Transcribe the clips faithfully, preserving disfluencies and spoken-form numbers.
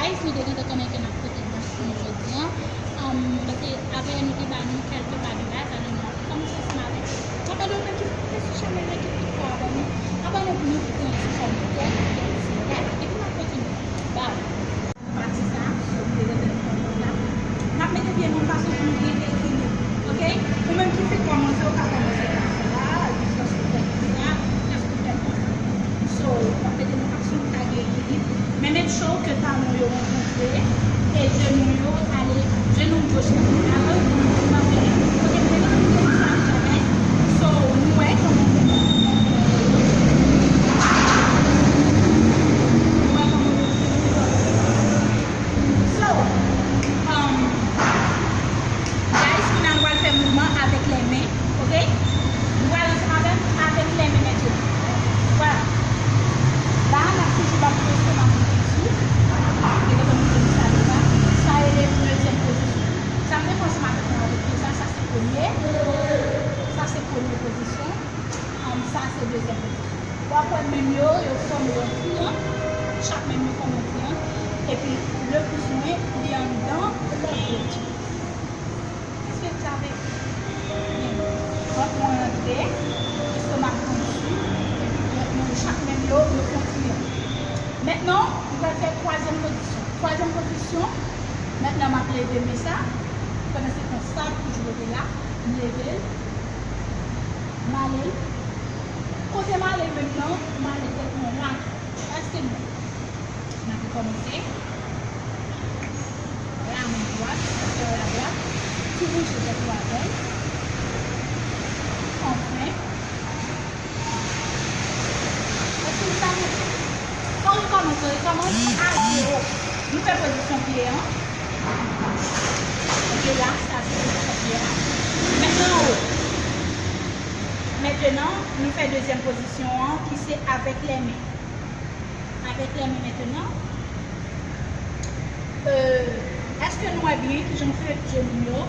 Guys, nou te gentan konnen ke n ap pote blanch pou nou jodi a. Um, paske avè nou te ba nou kèlke pa de baz, alò nou ap kòmanse ansanm avèk. Mwen pa di w menm ki te sou chanèl la, ki te fè abòne, abòne pou nou, kite yon ti kòmantè, kite yon ti like. Epi n ap kontinye. Bye. Pati sa, sou prezante nou kòmantè. N ap mete pye nou fason pou nou byen ekilibre. Oke? Ou menm ki fèk kòmanse, ou ka kòmanse konsa, jiskaske w fè konsa, jiskaske w fè konsa. So, w ap mete nou fason pou ta gen ekilib. Men make sure ke talon yo rankontre e jenou yo ale, jenou goch la ale, kote m te mete sa deja, guys. So, nou wè kòman w fè. Nou wè kòman w So, um, guys, kounye a nou pral fè mouvman avèk lè men, oke? Nou pral ansanm avè m avèk lè men mentnan. Vwala. La, n ap toujou bat pye sou, n ap monte sou. Gen lè nou monte sou sa deja. Sa rele dezyèm pozisyon. Sa m te fè ansanm avèk nou avèk pye sa, sa se premye. Sa se premye pozisyon. Um, sa se dezyèm pozisyon. W ap wè men m yo, yo fòme yon triyang. Chak men m yo fòme yon triyang. Epi, le pous mwen, li anndan lè gwo. Èske w save? Byen. Vant mwen rantre, lestomak mwen sou, epi lòt men, chak men m yo, yo fè yon triyang. Mentnan, nou pral fè twazyèm pozisyon. Twazyèm pozisyon, mentnan m ap leve men sa. Pandan se tan sa, l toujou rete la. M leve l. M ale l. Kote m ale menm nan, m ale tèt mwen la. Èske nou wè? N ap rekòmanse. La men dwat, tèt la dwat. Ti bouje tèt ou avè l. Anfen. Èske nou sa nou? An rekòmanse, rekòmanse a zewo. Nou fè pozisyon pye an. Ok, la, sa se pozisyon pye an. Mentnan, mentnan, nou fè dezyèm pozisyon an, ki se avèk lè men. Avèk lè men mentnan. Euh, èske nou wè byen kijan m fè jenou m yo?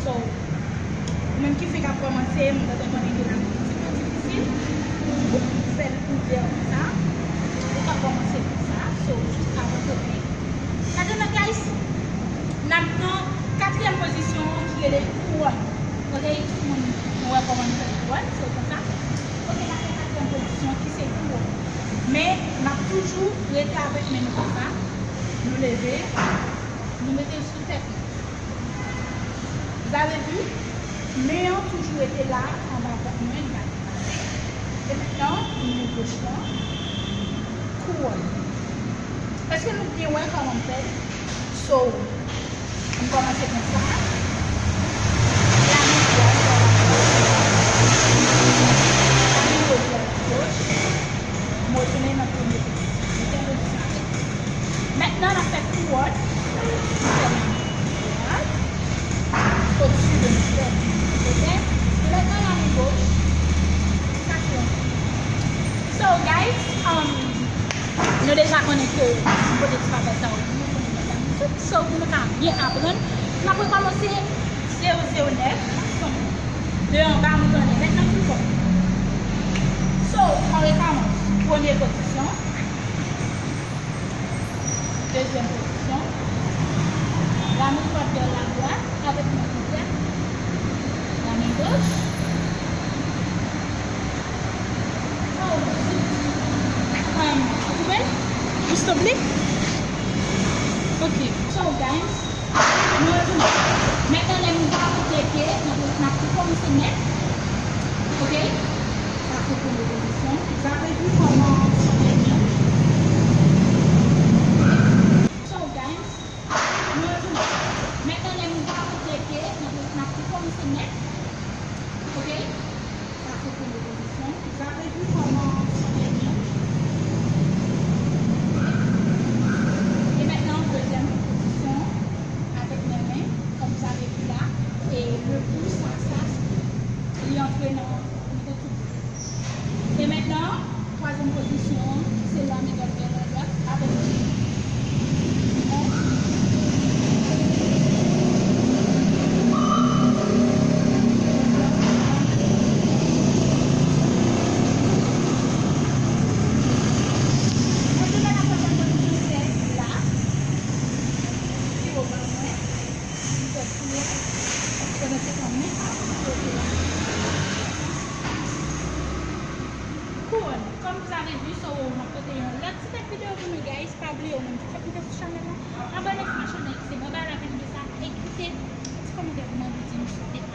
So, ou menm ki fenk ap kòmanse, m gentan konnen ke l ap yon ti pè difisil pou ou fè l ouvè konsa. Ou ka kòmanse konsa. So, jis avanse byen. Mentnan, guys, n ap nan katriyèm pozisyon an ki rele kouwòn. Ok, tout moun, nou wè kòman nou fè kouwòn, se konsa. Ok, n ap nan katriyèm pozisyon ki se kouwòn. Men, n ap toujou rete avèk men nou konsa. Nou leve, nou mete l sou tèt nou. Vous avez vu? Men an toujou rete la, anba vant mwen, li pa deplase. E mentnan, men goch lan, kouwòn. Èske nou byen wè kòman m fè l? So, m kòmanse konsa. Lamen dwat, lamen goch, lamen goch. M retounen nan premye pozisyon. Dezyèm pozisyon avèk. Mentnan, n ap fè kouwòn. N ap fè lamen dwat au-dessus de notre tête. Ok? E mentnan, lamen goch. Sa se yon. So, guys, um, nou deja konnen ke m pote ti papè sa yo pou nou, pou nou mete nan tout. So, pou nou ka byen aprann, n ap rekòmanse zewo zewo nèf, de anba moute annè. Mentnan, tout bon. So, on rekòmanse. Premye pozisyon. Dezyèm pozisyon. Lamen dwat vè ladwat avèk men kontrè. Lamen goch. Oh, zouti. Um, ou twouve l? Ou stop li? Ok. So, guys, nou retounen. Mentnan, lè nou va konplete, n ap, n ap rekòmanse nèt. Ok? Sa se premye pozisyon. Vous avez vu comment ça fait bien? So, guys, nou retounen. Mentnan, lè nou va konplete, n ap, n ap rekòmanse nèt. Ok? Sa se premye pozisyon. Vous avez vu comment ça fait bien? E mentnan, dezyèm pozisyon, avèk men, men, comme vous avez vu là, e le pouce, sa, sa, li antre nan, li te tou. E mentnan, twazyèm Yo menm ki fèk moute sou chanèl la, abòne sou machann se mwen ba la vin de sa e kite ti kòmantè pou mande di m sou tèt